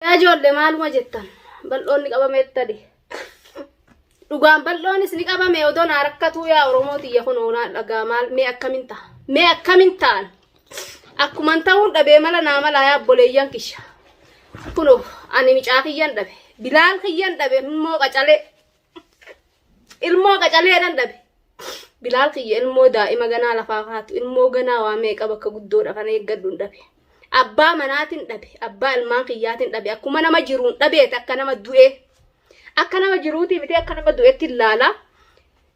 Yaa ijoollee maaluma jettan bal'oon ni qabame jettani. Dhugaan bal'oonis ni qabame odoo naa rakkatuu yaa Oromoo tiyya kun naa dhagaa maal mee akkamin ta'a mee akkamin ta'an akkuman ta'uun dhabee mala naa malaa yaa obboleeyyan kiyya kunoo ani micaa kiyyan dhabe bilaal kiyyan dhabe immoo qacalee Ilmoo qacaleedhan dhabe. Bilaal kiyya ilmoo daa'ima ganaa lafaa kaatu ilmoo ganaa waa meeqa bakka guddoodha kana eeggadhuun dhabe. Abbaa manaatiin dhabe abbaa ilmaan kiyyaatiin dhabe akkuma nama jiruun dhabeeti akka nama du'ee akka nama jiruutii miti akka nama du'etti ilaala.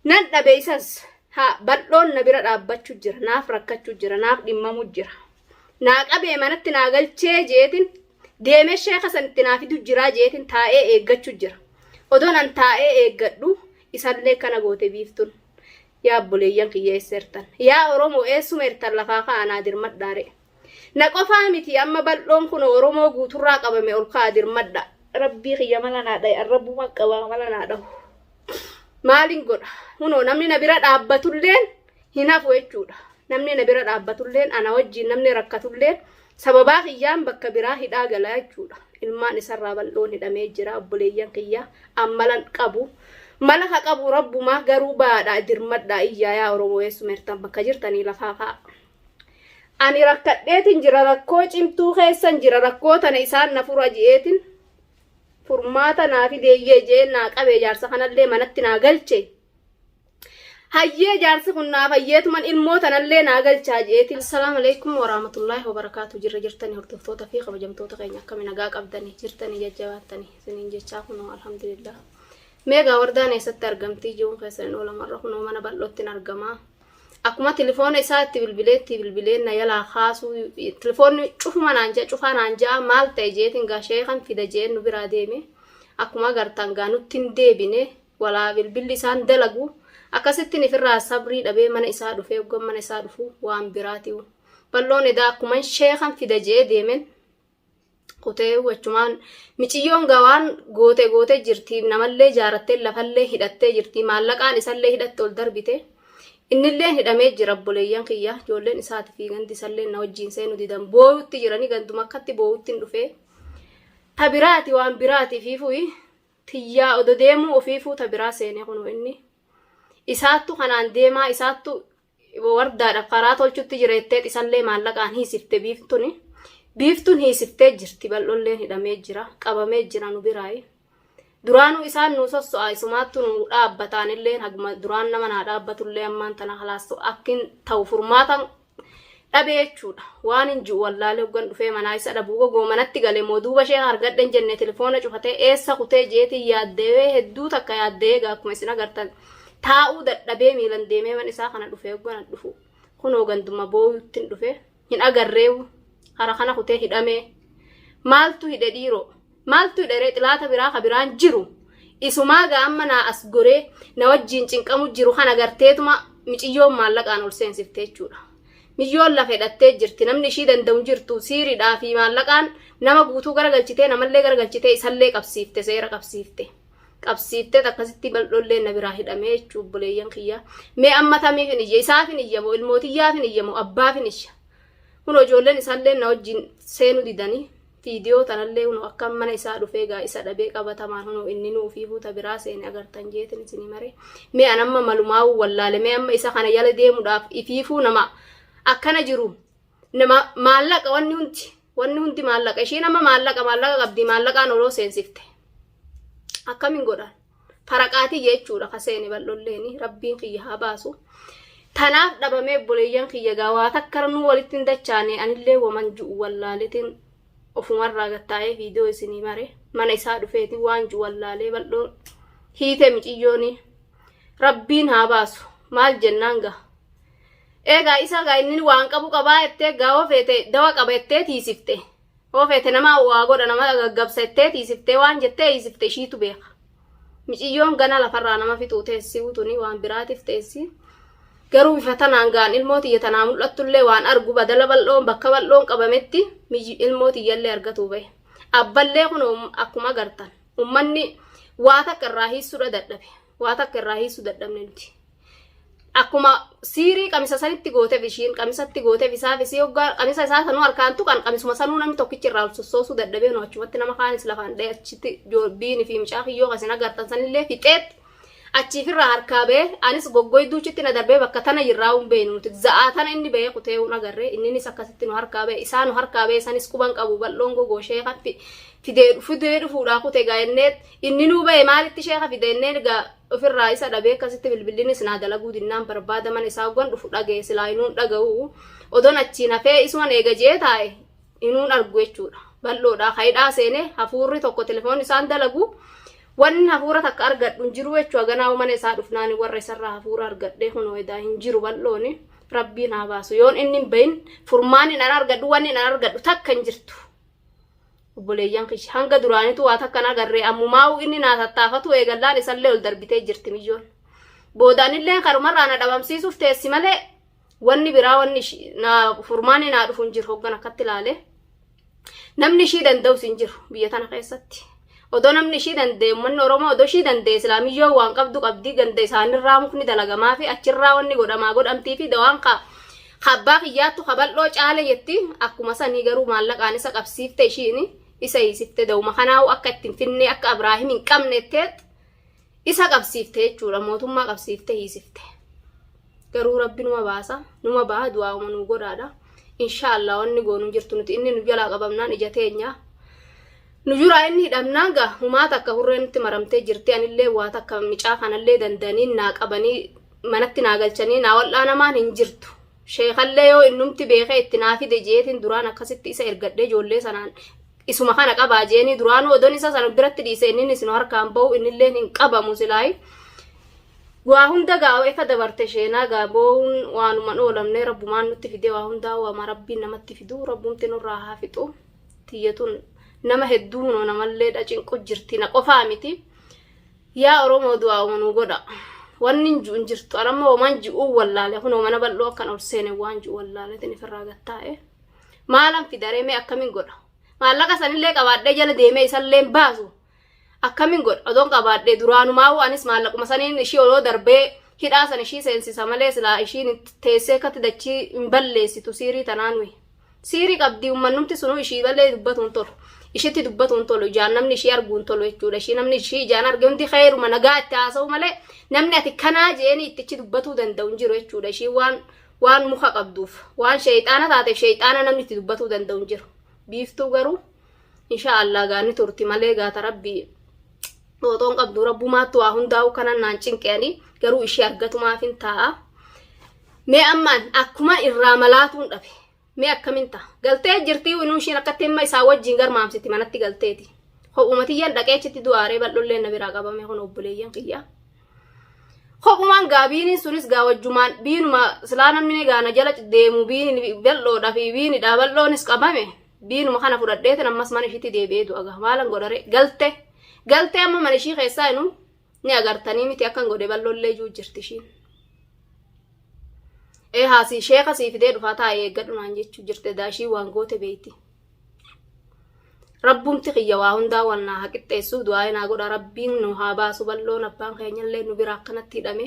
Nan dhabe isas haa bal'oon na bira dhaabbachuu jira naaf rakkachuu jira naaf dhimmamu jira. Naa qabee manatti naa galchee jeetin deemee sheeka san itti naa fidu jiraa jeetin taa'ee eeggachuu jira. Odoon an taa'ee eeggadhu isallee kana goote biiftun. Yaa obboleeyyan kiyya eessa jirtan? Yaa Oromoo eessuma jirtan lafaa ka'a naa dirmadhaare. Na qofaa miti amma bal'oon kun Oromoo guuturraa qabame ol ka'a dirmadha. Rabbii kiyya mala naa dhahe arrabbuma qabaa mala naa dhahu. Maalin godha? Kunoo namni na bira dhaabbatulleen hin hafu jechuudha. Namni na bira dhaabbatulleen ana wajjin namni rakkatulleen sababaa kiyyaan bakka biraa hidhaa gala jechuudha. Ilmaan isarraa bal'oon hidhamee jira obboleeyyan kiyya ammalan qabu. Mala ka qabu rabbumaa garuu baadhaa dirmadhaa iyyaa yaa Oromoo eessumertan bakka jirtanii lafaa ka'a. Ani rakkadheetin jira rakkoo cimtuu keessan jira rakkoo tana isaan na fura je'eetin furmaata naa fideeyyee je'een naa qabee jaarsa kanallee manatti naa galche. Hayyee jaarsi kun naaf hayyeetuman ilmoo tanallee naa galchaa je'eetin. Assalaamu alaikum warahmatullaahi wabarakaatu jirra jirtanii hordoftoota fi kabajamtoota keenya akkami nagaa qabdanii jirtanii jajjabaattanii isiniin jechaa kunoo alhamdulillah. Meegaa wardaan eessatti argamtii jiruun keessan hin oolamarra kunoo mana bal'ootti argamaa. Akkuma tilifoona isaa itti bilbilee itti bilbilee na jalaa kaasuu tilifoonni cufuma naan ja'a cufaa naan ja'a maal ta'e jeetiin gaa sheekan fida jeen nu biraa deeme akkuma agartan gaa nutti hin deebine walaa bilbilli isaan dalagu akkasittiin ifirraa sabrii dhabee mana isaa dhufee hoggan mana isaa dhufu waan biraatiu bal'oon edaa akkuman sheekan fida jee deemen kutee achumaan miciyyoon gaa waan goote goote jirti namallee jaarattee lafallee hidhattee jirti maallaqaan isallee hidhatte ol darbite innillee hidhamee jira obboleeyyan kiyya ijoolleen isaati fi gandi isallee na wajjiin seenu didan booyutti jiranii ganduma akkatti booyutti hin dhufee ta biraati waan biraati fiifuyi tiyyaa odo deemuu ofiifuu ta biraa seene kunoo inni isaattu kanaan deemaa isaattu wardaadhaaf karaa tolchutti jira jettee isallee maallaqaan hiisifte biiftuni. Biiftuun hiisiftee jirti bal'olleen hidhamee jira qabamee jira nu biraayi. Duraanuu isaan nu sosso'a isumaattu nu dhaabbataan illee haguma duraan nama naa dhaabbatullee ammaan tana kalaas akkin ta'u furmaatan dhabee jechuudha. Waan hin ji'u wallaalee hoggan dhufee manaa isa dhabuu gogoo manatti galee moo duuba ishee argadhe hin jenne telefoona cufatee eessa kutee jeetiin yaaddee hedduu takka yaaddee egaa akkuma isin agartan taa'uu dadhabee miilan deemee mana isaa kana dhufee hoggan dhufu kunoo ganduma booyuutti hin dhufe hin agarreewu hara kana kutee hidhamee maaltu hidhe dhiiroo Maaltu hidhe ree xilaata biraa ka biraan jiru isumaa gaa amma naa as goree na wajjiin cinqamu jiru kana garteetuma miciyyoon maallaqaan ol seensifte jechuudha. Miyyoon lafa hidhattee jirti namni ishii danda'u hin jirtu siiriidhaa fi maallaqaan nama guutuu garagalchitee namallee garagalchitee isallee qabsiifte seera qabsiifte. Qabsiiftee akkasitti bal'oollee na biraa hidhamee jechuu obboleeyyan kiyya. Mee amma tamiif hin iyya isaaf hin iyya moo ilmootiyyaaf hin iyya moo abbaaf hin iyya. Kun ijoolleen isaallee na wajjin seenuu didanii Viidiyoo tanallee hunoo akka mana isaa dhufee gaa isa dhabee qabatamaan hunoo inni nuu fi fuuta biraa seene agartan jeetin isinii mare. Mee an amma malumaa'uu wallaale mee amma isa kana yala deemuudhaaf ifiifuu nama akkana jiru nama maallaqa wanni hundi wanni hundi maallaqa ishiin amma maallaqa maallaqa qabdi maallaqaan oloo seensifte akkamiin godhan faraqaatii jechuudha ka seene bal'olleeni rabbiin kiyya haa baasu. Tanaaf dhabamee obboleeyyan kiyya gaa waa takka nu walitti hin dachaane anillee waman ju'u wallaaletiin ofumarraa gattaa'ee viidiyoo isinii mare mana isaa dhufeeti waan ju'u wallaalee bal'oo hiite miciyyooni rabbiin haa baasu maal jennaan gaa. Eegaa isa gaa inni waan qabu qabaa jettee gaa hoo feete dawa qaba jettee tiisifte. Hoo feete nama waa godha nama gaggabsa jettee tiisiftee waan jettee hiisifte ishiitu beeka. Miciyyoon gana lafarraa nama fixuu teessi utuni waan biraatiif teessi. Garuu bifa tanaan gaan ilmoo tiyya tanaa mul'attullee waan argu badala bal'oon bakka bal'oon qabametti ilmoo tiyyallee argatuu bahe. Abballee kun akkuma agartan ummanni waa takka irraa hiissuudha dadhabe. Waa takka irraa hiissuu dadhabne nuti. Akkuma siirii qamisa sanitti gooteef ishiin qamisatti gooteef isaaf isii hoggaa qamisa isaa sanuu harkaan tuqan qamisuma sanuu namni tokkichi irraa ol sossoosuu dadhabee nu achumatti nama kaanis lafaan dha'e achitti biini fi mucaa kiyyoo kasin agartan sanillee fixeet achiifirraa harkaa ba'ee anis goggoyduuchitti na darbee bakka tana jirraa hin beeknu nuti za'aa tana inni ba'ee kutee hin agarree inninis akkasitti nu harkaa ba'e isaa nu harkaa ba'e sanis quban qabu bal'oon gogoo sheeka fidee fidee dhufuudhaa kute gaa innee inni nuu ba'e maalitti sheeka fide innee gaa ofirraa isa dhabee akkasitti bilbillinis naa dalaguu dinnaan barbaada mana isaa hoggan dhufu dhaga'e silaa inuun dhaga'u odoon achiin hafee isuman eega jee taa'e inuun argu jechuudha. Bal'oodha hidhaa seene hafuurri tokko telefoonni isaan dalagu wanni hafuura takka argadhu hin jiru jechuudha ganaa mana isaa dhufnaan warra isarraa hafuura argadhee kunoo edaa hin jiru bal'ooni rabbiin haa baasu yoon inni hin bahin furmaanni nan argadhu wanni nan argadhu takka hin jirtu. Obboleeyyan kiyya hanga duraanitu waa takka hin agarree ammumaa'uu inni naa tattaafatu eegallaan isallee ol darbitee jirti miyyoon. Boodaanillee karumarraa na dhabamsiisuuf teessi malee wanni biraa wanni naa furmaanni naa dhufu hin jiru hoggan akkatti ilaale. Namni ishii danda'us hin jiru biyya tana keessatti. Odoo namni ishii danda'e uummanni Oromoo odoo ishii danda'e islaamiyyoo waan qabdu qabdi ganda isaanirraa mukni dalagamaa fi achirraa wanni godhamaa godhamtii fi dawaan kaa Abbaa kiyyaattu kabal'oo caale jetti akkuma sanii garuu maallaqaan isa qabsiifte ishiin isa hiisifte dawuma kanaa'u akka ittiin finnee akka Abraahim hin qabne jetteet isa qabsiifte jechuudha mootummaa qabsiifte hiisifte. Garuu rabbi numa baasa numa baha du'aa'uma nuu godhaadha. Inshaallah wanni goonu jirtu nuti inni nu jalaa qabamnaan ija teenya. Nu juraa inni hidhamnaan gaa humaa takka hurree nutti maramtee jirti anillee waa takka micaa kanallee danda'anii naa qabanii manatti naa galchanii naa wal'aanamaan hin jirtu. Sheekallee yoo innumti beekee itti naa fide jeetiin duraan akkasitti isa ergadhee ijoollee sanaan isuma kana qabaa jeenii duraanuu odoon isa sana biratti dhiise inni isin harkaan bahu innillee hin qabamu silaayi. Waa hunda gaa ifa dabarte sheenaa gaa boo'uun waanuman oolamne rabbumaan nutti fide waa hundaa waama rabbiin namatti fidu rabbumti nurraa haa fixu tiyyatun nama hedduu hunoo namallee dha cinqu jirti na qofaa miti. Yaa Oromoo du'aa'uma nuu godha. Wanni hin ji'u hin jirtu. An amma homaan ji'uu wallaale. Kunoo mana bal'oo akkan ol seene waan ji'u wallaaleetiin ifirraa gattaa'e. Maalan fidaree mee akkamiin godha? Maallaqa sanillee qabaadhee jala deemee isallee hin baasu. Akkamiin godha? Odoon qabaadhee duraanumaa'uu anis maallaquma saniin ishii oloo darbee hidhaa san ishii seensisa malee silaa ishiin teessee akkatti dachii hin balleessitu siirii tanaan nuyi. Siirii qabdi ummannumti sunuu ishii malee dubbatu hin tolu. Ishitti dubbatu hin tolu. Ijaan namni ishii arguu hin tolu jechuudha. Ishii namni ishii ijaan arge hundi kheeruma nagaa itti haasa'u malee namni ati kanaa jeeni ittichi dubbatuu danda'u hin jiru jechuudha. Ishii waan waan muka qabduuf waan sheeyxaana taateef sheeyxaana namni itti dubbatuu danda'u hin jiru. Biiftuu garuu insha Allah gaa ni turti malee gaata rabbii xooxoon qabdu rabbumaattu waa hundaa'u kanan naan cinqe'anii garuu ishii argatumaaf hin taa'a. Mee ammaan akkuma irraa malaatuun dhabe. Mee akkamin ta'a? Galtee jirtii inuu ishiin akkatti himma isaa wajjin garmaamsiti manatti galteeti. Kophuma tiyyaan dhaqee achitti du'aaree bal'olleen na biraa qabame kun obboleeyyan kiyya. Kophumaan gaa biiniin sunis gaa wajjumaan biinuma silaa namni gaa na jala deemu biini bal'oodha fi biinidha bal'oonis qabame biinuma kana fudhadheetin ammas mana ishiitti deebi'ee du'a gaa maalan godhare galte galtee amma mana ishii keessaa inuu ni agartanii miti akkan godhe bal'oollee juu jirti ishiin. Ee haasii sheeka sii fidee dhufaa taa'ee eeggadhu naan jechuu jirte daashii waan goote beeyti. Rabbumti kiyya waa hundaa wal naa haa qixxeessu du'aa naa godha rabbiin nu haa baasu bal'oon abbaan keenyallee nu bira akkanatti hidhame.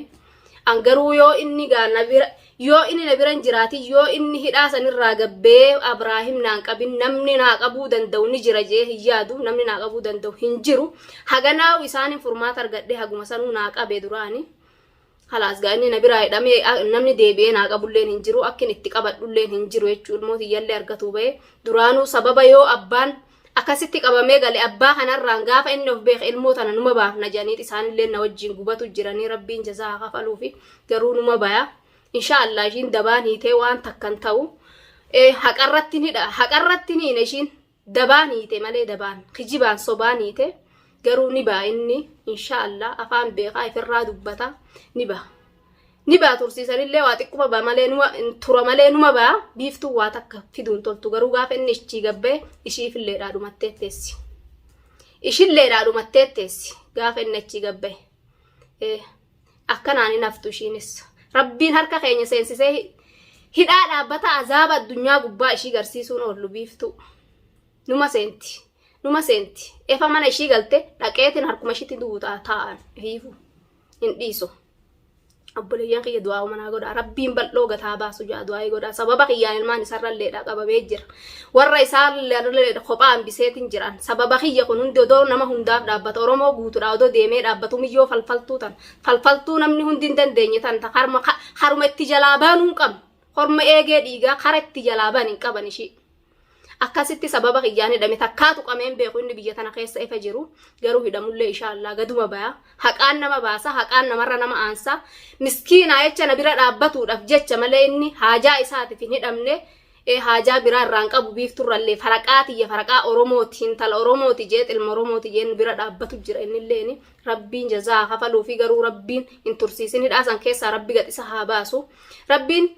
An garuu yoo inni gaa na bira yoo inni na bira hin jiraatin yoo inni hidhaa sanirraa gabbee Abraahim naan qabin namni naa qabuu danda'u ni jira jee hin yaadu namni naa qabuu danda'u hin jiru. Haganaawu isaaniin furmaata argadhee haguma sanuu naa qabe duraani. Kalaas gaa inni na biraa hidhamee namni deebi'ee naa qabulleen hin jiru akkin itti qabadhulleen hin jiru jechuun ilmoo tiyyallee argatuu ba'e duraanuu sababa yoo abbaan akkasitti qabamee gale abbaa kanarraan gaafa inni of beeke ilmoo tana numa baafna jedhaniit isaanillee na wajjin gubatu jiranii rabbiin jazaa haa kafaluufi garuu numa baya insha Allah ishiin dabaan hiitee waan takkan ta'u haqarratti ni haqarratti ni hiine ishiin Dabaan hiite malee dabaan kijibaan sobaan hiite garuu ni ba'a inni insha Allah afaan beekaa ifirraa dubbata ni ba'a. Ni ba'a tursiisanillee waa xiqquma ba'a malee numa tura malee numa ba'a biiftuun waa takka fiduun toltu garuu gaafa inni ishii gabbee ishiifilleedhaa dhumattee teessi. Ishilleedhaa dhumattee teessi gaafa inni achii gabbee. Akkanaan hin haftu ishiinis. Rabbiin harka keenya seensisee hidhaa dhaabbata azaaba addunyaa gubbaa ishii garsiisuun oollu biiftuu. Numa seenti. Numa seenti. Efa mana ishii galte dhaqeetiin harkuma ishiitti duutaa taa'an hiifu. Hin dhiisu. Obboleeyyan kiyya du'aa'uma naa godhaa. Rabbiin bal'oo gataa baasu ja'a du'aa'ii godhaa. Sababa kiyyaan ilmaan isarralleedha qabamee jira. Warra isaallee kophaa hambiseetiin jiran. Sababa kiyya kun hundi odoo nama hundaaf dhaabbata. Oromoo guutuudha odoo deemee dhaabbatu miyyoo falfaltuu tan. Falfaltuu namni hundi hin dandeenye tan ta harma haruma itti jalaa baanuu hin qabne. Horma eegee dhiigaa kara itti jalaa baan hin qaban ishii. Akkasitti sababa kiyyaan hidhame takkaa tuqamee hin beeku inni biyya tana keessa ifa jiru garuu hidhamullee inshaa Allah gaduma baya haqaan nama baasa haqaan namarra nama aansa miskiinaa jecha na bira dhaabbatuudhaaf jecha malee inni haajaa isaatiif hin hidhamne haajaa biraa irraa hin qabu biifturrallee faraqaa tiyya faraqaa Oromooti intala Oromooti jee ilma Oromooti jee nu bira dhaabbatu jira innilleeni rabbiin jazaa haa kafaluu fi garuu rabbiin hin tursiisin hidhaa san keessaa rabbi gad isa haa baasu rabbiin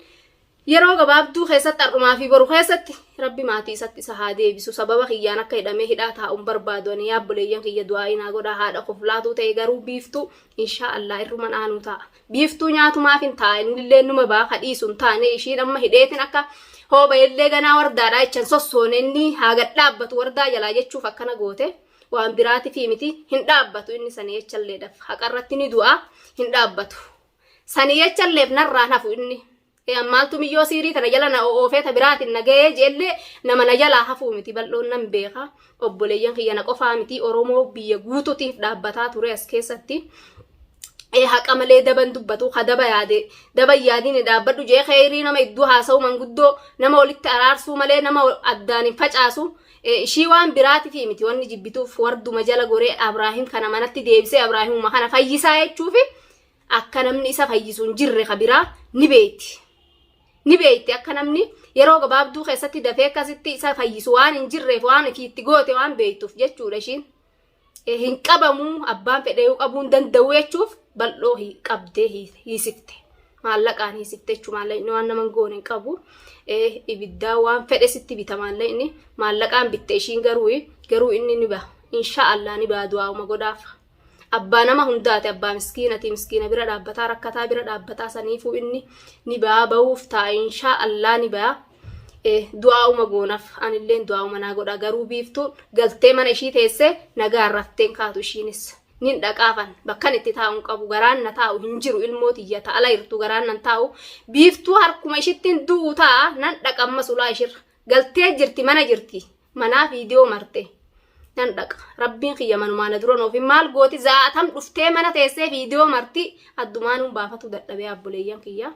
Yeroo gabaabduu keessatti har'umaa fi boru keessatti Rabbi maatii isatti isa haa deebisu. Sababa kiyyaan akka hidhamee hidhaa taa'u hin barbaadu ani yaa obboleeyyan kiyya du'aa'ii naa godhaa haadha koflaatuu ta'e garuu biiftuu inshaa Allah irruman aanuu taa'a. Biiftuu nyaatumaaf hin taa'a innillee numa ba'a ka dhiisu hin taane ishiin amma hidheetin akka hooba illee ganaa wardaadhaa jechan sossoone inni haa gad dhaabbatu wardaa jalaa jechuuf akkana goote waan biraatifi miti hin dhaabbatu inni sani jechalleedhaaf haqarratti ni du'a hin dhaabbatu. Sani jechalleef narraan hafu inni. Ee maaltu miyyoo siirii tana jala na oofee ta biraatiin na ga'ee jeellee nama na jalaa hafuu miti bal'oon nan beeka. Obboleeyyan kiyya na qofaa miti Oromoo biyya guutuutiif dhaabbataa ture as keessatti. Ee haqa malee daban dubbatu ka daba yaade daba yaadiin dhaabbadhu jee kheyrii nama iddoo haasa'u manguddoo nama walitti araarsuu malee nama addaan hin facaasu. Ishii waan biraatifi miti wanni jibbituuf warduma jala goree Abraahim kana manatti deebisee Abraahimuma kana fayyisaa jechuufi akka namni isa fayyisu hin jirre ka biraa ni beekti. Ni beekti akka namni yeroo gabaabduu keessatti dafee akkasitti isa fayyisu waan hin jirreef waan ifii itti goote waan beektuuf jechuudha ishiin. Hin qabamu abbaan fedhee qabuu hin danda'u jechuuf bal'oo qabdee hiisifte. Maallaqaan hiisifte jechuudha maallaqni waan nama hin goone hin qabu. Ibiddaa waan fedhe sitti bita maallaqni maallaqaan bitte ishiin garuu garuu inni ni baha. Insha Allah ni baha du'aa'uma godhaaf. Abbaa nama hundaati abbaa miskiinati miskiina bira dhaabbataa rakkataa bira dhaabbataa saniifuu inni ni baa ba'uuf ta'a inshaa Allah ni baa du'aa'uma goonaf anilleen du'aa'uma naa godha garuu biiftuun galtee mana ishii teessee nagaan rafteen kaatu ishiinis nin dhaqaafan bakkan itti taa'u hin qabu garaan na taa'u hin jiru ilmoo tiyya ta ala jirtu garaan nan taa'u biiftuu harkuma ishittiin du'u ta'a nan dhaqamma sulaa ishirra Galtee jirti mana jirti manaa viidiyoo marte nan dhaqa rabbiin kiyya manumaa na dura noofi maal gooti za'atam dhuftee mana teessee viidiyoo marti addumaanuun baafatu dadhabee abboleeyyan kiyya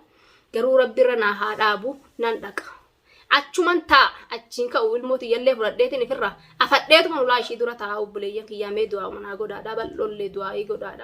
garuu rabbiirra naa haa dhaabu nan dhaqa achuman taa'a achiin ka'u ilmoo tiyyallee fudhadheetiin ifirraa afadheetuma ulaa ishii dura taa'a obboleeyyan kiyyaa mee du'aa manaa godhaadha bal'oollee du'aa'ii godhaadha.